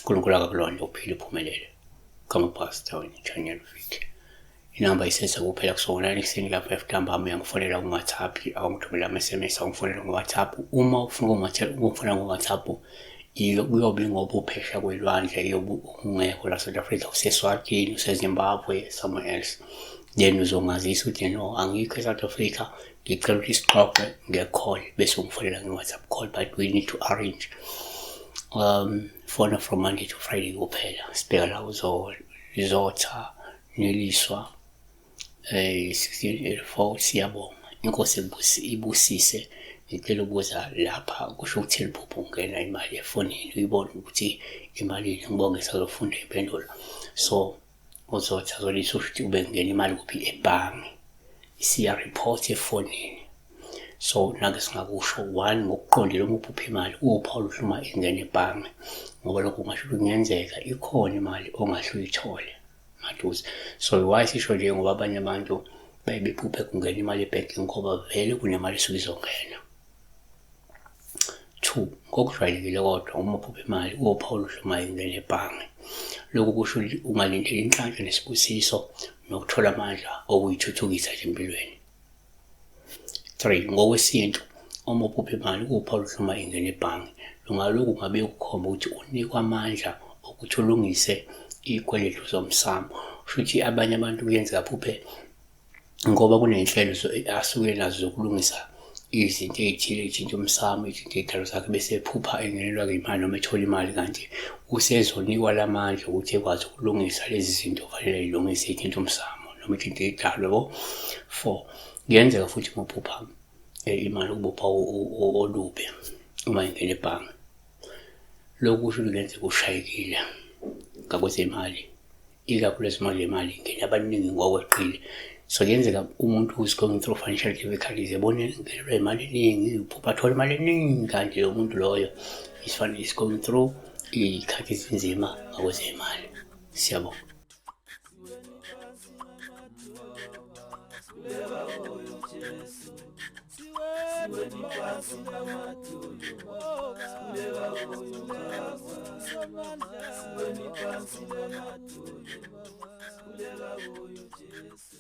uNkulunkulu akakulonde uphile uphumelele. Kama-Pastor wena Channel Vic. Inamba isese kuphela kusukela ekuseni ka-5 ntambama. Uyangifonela ku-WhatsApp, awungithumela ama-SMS, awungifonela ngo-WhatsApp. Uma ufuna ukungifonela ngo-WhatsApp, kuyobe ngoba uphesha kwelwandle, iyobe ungekho la South Africa, useSwatini, useZimbabwe, somewhere else. Then uzongazisa ukuthi no, angikho e-South Africa, ngicela ukuthi sixoxe nge-call, bese ungifonela nge-WhatsApp call, but we need to arrange. Phone from Monday to Friday kuphela. Sibheka la uzotha neliswa 1684. Siyabonga, inkosi ibusise. Ngicela ukubuza lapha, kusho ukuthi liphupho ungena imali efonini, uyibone ukuthi imalini? Ngibonge, sazofunda impendulo. So uzotha zolisa, usho ukuthi ube ngena imali kuphi? Ebhange, isiya-report efonini. So nake singakusho one ngokuqondile, uma uphupha imali uwuphawu oluhle uma ingena ebhange, ngoba lokho kungasho ukuthi kungenzeka ikhona imali ongahle uyithole maduze. So why sisho nje? Ngoba abanye abantu baye bephuphe kungena imali ebhenki ngoba vele kunemali esuke izongena. Two, ngokujwayelekile kodwa uma uphupha imali uwuphawu oluhle uma ingena ebhange. Lokhu kusho ukuthi ungalindela inhlanhla nesibusiso nokuthola amandla okuyithuthukisa nje empilweni. Three, ngokwesintu uma uphupha imali kuwuphawu oluhle uma ingena ebhange. Lungalokhu kungabe kukhomba ukuthi unikwa amandla okuthi ulungise iy'kweletu zomsamo. Kusho ukuthi abanye abantu kuyenzeka aphuphe ngoba kuney'nhlelo asuke nazo zokulungisa izinto ey'thile ey'thinta umsamo, ey'thinta iy'dalo zakhe, bese ephupha engenelwa imali noma ethola imali, kanti usezonikwa la mandla ukuthi ekwazi ukulungisa lezi zinto kufanele ay'lungise ey'thinta umsamo noma ey'thinta iy'dalo, yabo. Four, kuyenzeka futhi uma uphupha imali kube uphawu olubi uma ingena ebhange. Lokhu kusho ukuthi kungenzeka ushayekile ngakwezemali, ikakhulu ezimali lemali ingena abaningi ngokweqile. So kuyenzeka umuntu who is going through financial difficulties ebone ngenelwa imali eningi, uphupha athola imali eningi, kanti lo muntu loyo is going through iy'khathi ezinzima ngakwezemali. Siyabonga. Siweni phansi ngamadolo, sikhuleka kuyo Jesu.